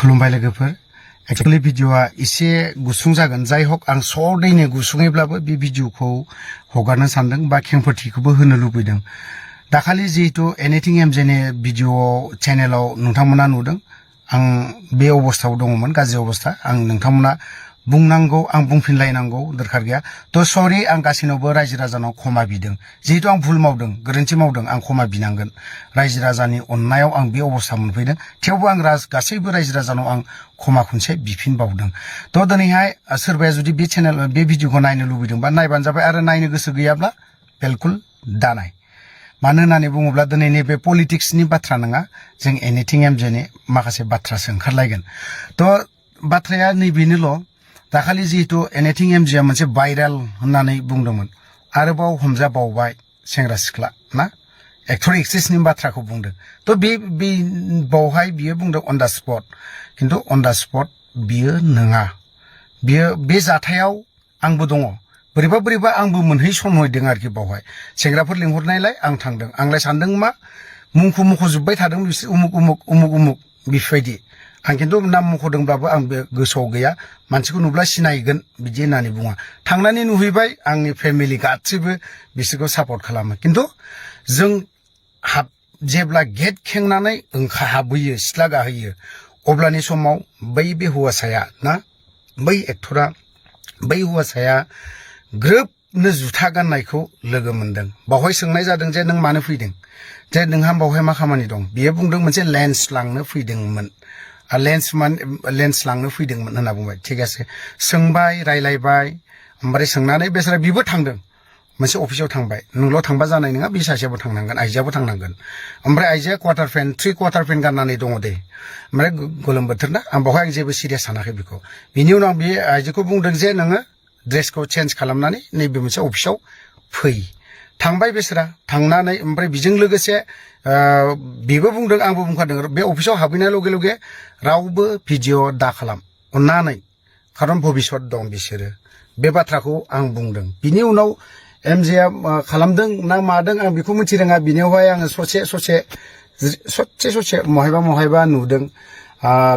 खुलुमबाय लोगोफोर एक्चुअली भिडिअआ एसे गुसुं जागोन जाय हक आं सदैनो गुसुङैब्लाबो बे भिडिअखौ हगारनो सानदों बा खेंफोरथिखौबो होनो लुबैदों दाखालि जिहेतु एनिथिं एमजेनि भिडिअ चेनेलाव नोंथांमोना नुदों आं बे अबस्थायाव दङमोन गाज्रि अबस्था आं नोंथांमोना बुंनांगौ आं बुंफिनलायनांगौ दरखार गैया तो सरि आं गासिनावबो रायजो राजानाव क्षमा बिदों जिहेतु आं भुल मावदों गोरोन्थि मावदों आं क्षमा बिनांगोन रायजो राजानि अननायाव आं बे अबस्था मोनफैदों थेवबो आं गासैबो रायजो राजानाव आं क्षमा खनसे बिफिनबावदों तो दिनैहाय सोरबाया जुदि बे चेनेल बे भिडिअखौ नायनो लुबैदोंबा नायबानो जाबाय आरो नायनो गोसो गैयाब्ला बिल्कुल दानाय मानो होननानै बुङोब्ला दिनै नैबे पलिटिक्सनि बाथ्रा नङा जों एनिथिं एमजेनि माखासे बाथ्रासो ओंखारलायगोन तो बाथ्राया नैबेनोल' दाखालि जिहेतु एनिथिं एमजिआ मोनसे भाइरेल होननानै बुंदोंमोन आरोबाव हमजाबावबाय सेंग्रा सिख्ला ना एक्टर एक्ट्रेसनि बाथ्राखौ बुंदों तो बे बावहाय बियो बुंदों अन द स्पट किन्तु अन द स्पट बियो नङा बियो बे जाथायाव आंबो दङ बोरैबा आंबो मोनहैसनहैदों आरोखि बावहाय सेंग्राफोर लिंहरनायलाय आं थांदों आंलाय सानदों मा मुंखौ मख'जोब्बाय थादों बिसोर उमुक बेफोरबायदि आं किन्तु नाम मख'दोंब्लाबो आं बे गोसोआव गैया मानसिखौ नुब्ला सिनायगोन बिदि होननानै बुङा थांनानै नुहैबाय आंनि फेमिलि गासैबो बिसोरखौ सापर्ट खालामो किन्तु जों जेब्ला गेट खेंनानै हाबहैयो सिथ्ला गाहैयो अब्लानि समाव बे हौवासाया ना बै एक्टरा बै हौवासाया ग्रोबनो जुथा गाननायखौ लोगो मोनदों बावहाय सोंनाय जादों जे नों मानो फैदों जे नोंहा बावहाय मा खामानि दं बियो बुंदों मोनसे लेन्स लांनो फैदोंमोन लेन्स लांनो फैदोंमोन होनना बुंबाय ठीक आसे सोंबाय रायलायबाय ओमफ्राय सोंनानै बेसारा बिबो थांदों मोनसे अफिसाव थांबाय नोंल' थांबा जानाय नङा बे सासेयाबो थांनांगोन आइजोआबो थांनांगोन ओमफ्राय आइजोआ थ्रि क्वार्टार पेन्ट गाननानै दङ दे ओमफ्राय गोलोम बोथोर ना आं बावहाय आं जेबो सिरियास सानाखै बेखौ बिनि उनाव बे आइजोखौ बुंदों जे नोङो ड्रेसखौ चेन्ज खालामनानै नैबे मोनसे अफिसाव फै थांबाय बेसोरा थांनानै ओमफ्राय बिजों लोगोसे बेबो बुंदों आंबो बुंखादों बे अफिसाव हाबहैनाय लगे लगे रावबो भिडिअ दा खालाम अननानै खारन भबिष्यत दं बिसोरो बे बाथ्राखौ आं बुंदों बिनि उनाव एमजेआ खालामदों ना मादों आं बेखौ मिथिरोङा बिनियावहाय आङो ससे महायबा नुदों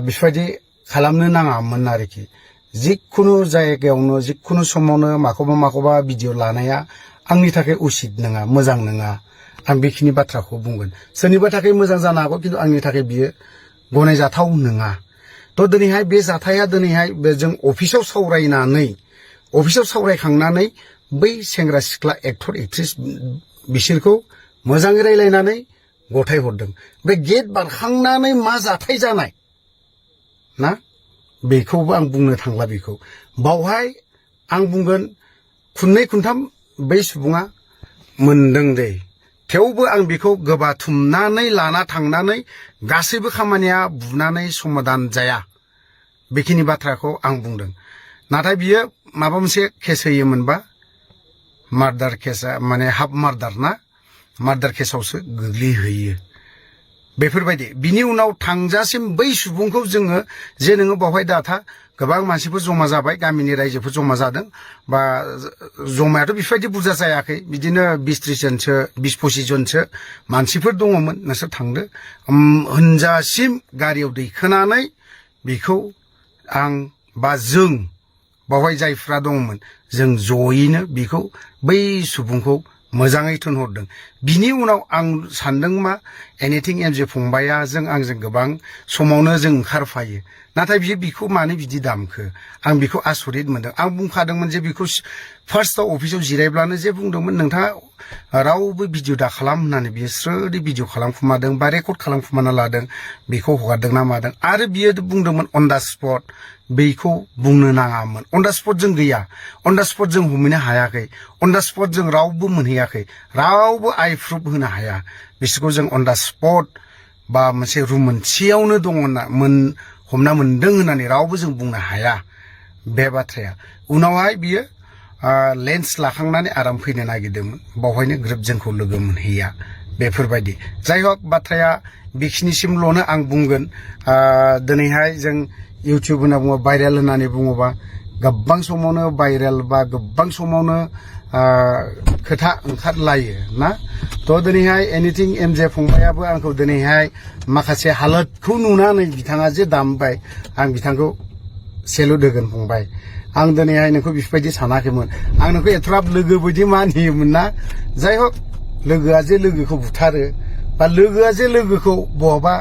बेफोरबायदि खालामनो नाङामोन आरोखि जिखुनु जायगायावनो जिखुनु समावनो माखौबा भिडिअ लानाया आंनि थाखाय उचित नङा मोजां नङा आं बेखिनि बाथ्राखौ बुंगोन सोरनिबा थाखाय मोजां जानो हागौ किन्तु आंनि थाखाय बियो गनायजाथाव नङा तो दिनैहाय बे जाथाया दिनैहाय जों अफिसाव सावरायखांनानै बै सेंग्रा सिख्ला एक्टर एक्ट्रेस बिसोरखौ मोजाङै रायलायनानै गथाय हरदों बे गेट बारखांनानै मा जाथाय जानाय ना बेखौबो आं बुंनो थांला बेखौ बावहाय आं बुंगोन खुननै खुनथाम बै सुबुङा मोनदों दे थेवबो आं बेखौ गोबाथुमनानै लाना थांनानै गासैबो खामानिया बुनानै समाधान जाया बेखिनि बाथ्राखौ आं बुंदों नाथाय बियो माबा मोनसे केस होयोमोनबा मार्डार केसा माने हाफ मार्डार ना मार्डार केसावसो गोग्लैहैयो बेफोरबायदि बिनि उनाव थांजासिम बै सुबुंखौ जोङो जे नोङो बावहाय दाथा गोबां मानसिफोर जमा जाबाय गामिनि रायजोफोर जमा जादों बा जमायाथ' बेफोरबायदि बुरजा जायाखै बिदिनो 20-30 जनसो 20-25 जनसो मानसिफोर दङमोन नोंसोर थांदो होनजासिम गारियाव दैखोनानै बेखौ आं बा जों बावहाय जायफ्रा दङमोन जों जयैनो बेखौ बै सुबुंखौ मोजाङै थोनहरदों बिनि उनाव आं सानदों मा एनिथिं एमजे फंबाया आंजों गोबां समावनो जों ओंखारफायो नाथाय बिखौ मानो बिदि दामखो आं बेखौ आसरित मोनदों आं बुंखादोंमोन जे बेखौ फार्स्टआव अफिसाव जिरायब्लानो जे बुंदोंमोन नोंथाङा रावबो भिडिअ दा खालाम होननानै बियो स्रोदै भिडिअ खालामखुमादों बा रेकर्ड खालामखुमाना लादों बेखौ हगारदों ना मादों आरो बियो बुंदोंमोन अन दा स्पट बेखौ बुंनो नाङामोन अन दा स्पट जों गैया अन दा स्पट जों हमहैनो हायाखै अन दा स्पट जों रावबो मोनहैयाखै रावबो आइ प्रुफ होनो हाया बिसोरखौ जों अन दा स्पट बा मोनसे रुम मोनसेयावनो दङ होनना हमना मोनदों होननानै रावबो जों बुंनो हाया बे बाथ्राया उनावहाय बियो लेन्स लाखांनानै आराम फैनो नागिरदोंमोन बावहायनो ग्रोब जोंखौ लोगो मोनहैया बेफोरबायदि जाय हक बाथ्राया बेखिनिसिमल'नो आं बुंगोन दिनैहाय जों इउटिउब होनना बुङो भाइरेल होननानै बुङोबा गोबां समावनो भाइरेल बा गोबां समावनो खोथा ओंखारलायो ना तो दिनैहाय एनिथिं एमजे फंबायाबो आंखौ दिनैहाय माखासे हालतखौ नुनानै बिथाङा जे दामबाय आं बिथांखौ सेलुट होगोन फंबाय आं दिनैहाय नोंखौ बेफोरबायदि सानाखैमोन आं नोंखौ एथराब लोगो बायदि मानियोमोन ना जाय हक लोगोआ जे लोगोखौ बुथारो बा लोगोआ जे लोगोखौ बहाबा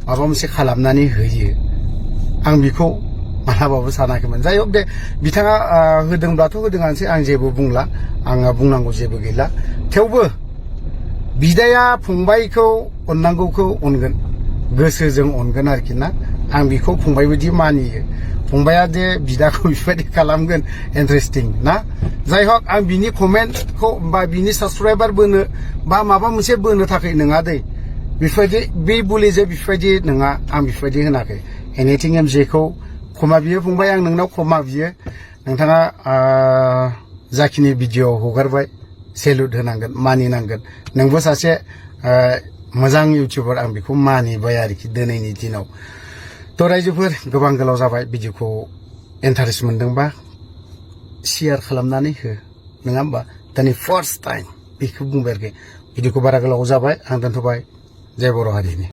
माबा मोनसे खालामनानै होयो आं बेखौ मालाबाबो सानाखैमोन जाय हक दे बिथाङा होदोंब्लाथ' होदोंआनोसै आं जेबो बुंला आंहा बुंनांगौ जेबो गैला थेवबो बिदाया फंबायखौ अननांगौखौ अनगोन गोसोजों अनगोन आरोखि ना आं बेखौ फंबाय बायदि मानियो फंबाया जे बिदाखौ बेबायदि खालामगोन इन्टारेस्टिं ना जाय हक आं बिनि कमेन्टखौ बा बिनि साबस्क्राइबार बोनो बा माबा मोनसे बोनो थाखाय नङा दै बेफोरबायदि बे बुलिजे बेफोरबायदि नङा आं बेफोरबायदि होनाखै एनिथिं एमजेखौ क्षमा बियो फंबाय आं नोंनाव क्षमा बियो नोंथाङा जाखिनि भिडिअ हगारबाय सेलुट होनांगोन मानिनांगोन नोंबो सासे मोजां इउटिउबार आं बेखौ मानिबाय आरोखि दिनैनि दिनाव तो रायजोफोर गोबां गोलाव जाबाय भिडिअखौ इन्टारेस्ट मोनदोंबा शेयार खालामनानै हो नङा होमबा दिनै फार्स्ट टाइम बेखौ बुंबाय आरोखि भिडिअखौ बारा गोलाव जाबाय आं दोनथ'बाय जय बर' हारिनि